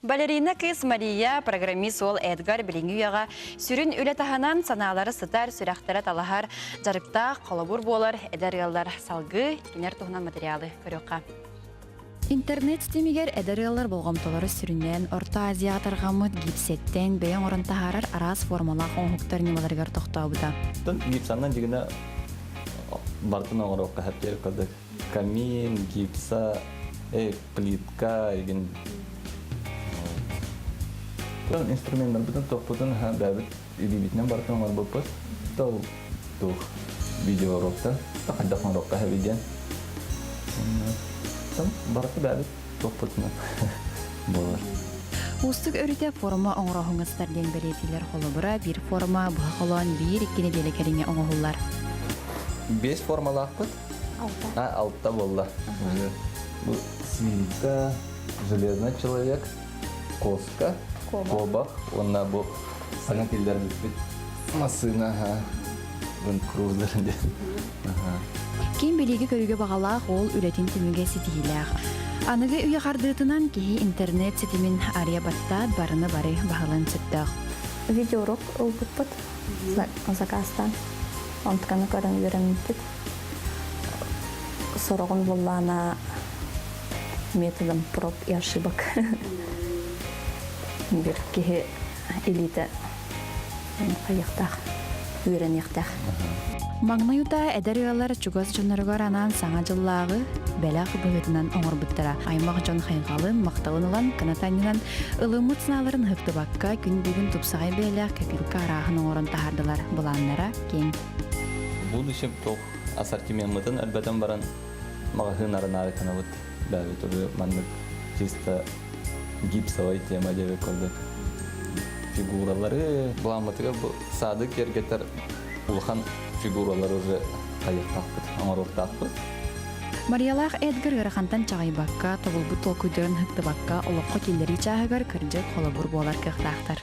Балерина кыыс Мария, программист уол Эдгар билиҥҥи үйэҕэ сүрүн үлэ таһынан санаалара сытар, сүрэхтэрэ талаһар, дьарыктаах, холобур буолар эдэр ыаллар салгыы кинилэр туһунан материалы көрүөххэ. Интернет ситимигэр эдэр ыаллар болҕомтолоро сүрүннээн Орто Азияҕа тарҕаммыт гипсэттэн бэйэ оҥорон таһаарар араас формалаах оҥоһуктар ньымаларыгар тохтообута. Гипсаннан дьигинэ бартын оҥоруохха хэптиэр курдук. Камин, гипса, плитка, игин инструменнарбытын тохпутун бэйэбит илиибитинэн барытын оҥорбуппут. Тол туох видеоуроктан хайдах оҥоруохха хэби диэн. Там барыта бэйэбит тохпутунан буолар. Уустук өрүтэ форма оҥороһуҥҥа диэн бэлиэтиилэр холобура биир форма быһа холоон биир-икки нэдиэлэ кэриҥэ оҥоһуллар. Биэс формалаахпыт. Алта. Алта буолла. Бу свинка, железный человек, коска, кобах уонна бу саҥа киллэрбиппит массыына Land Cruiser диэн. Ким билиигэ-көрүүгэ баҕалаах ол үлэтин түмүгэ ситиһиилээх. Аныгы үйэ хардыытынан киһи интернет ситимин арыйа баттаат барыны бары баһылыан сөптөөх. Видеоурок ылбыппыт заказтаан. Онтуканы көрөн үөрэммиппит. Сороҕун буллаана методом проб и ошибок. Бир киһи илиитэ хайыахтаах, үөрэниэхтээх. Маҥнай утаа эдэр ыаллар чугас дьонноругар анаан Саҥа дьыллааҕы бэлэх быһыытынан оҥорбуттара. Аймах дьон хайҕалын, махталын ылан, кынат анньынан, ылыммыт санааларын ыһыктыбакка, күн бүгүн тупсаҕай бэйэлээх копилка арааһын оҥорон таһаардылар. Былааннара киэҥ. В будущем туох ассортимеммытын элбэтэн баран маҕаһыын арынаары гынабыт. Бэйэбит уже маннык чисто гипсовай тема диэбит курдук фигуралары былааммытыгар бу саады киэргэтэр улахан фигуралары уже хайыахтаахпыт, оҥоруохтаахпыт. Мариялаах Эдгар ыарахантан чаҕыйбакка, тобулбут толкуйдарын ыһыктыбакка олоххо киллэрии чааһыгар кырдьык холобур буолар кыахтаахтар.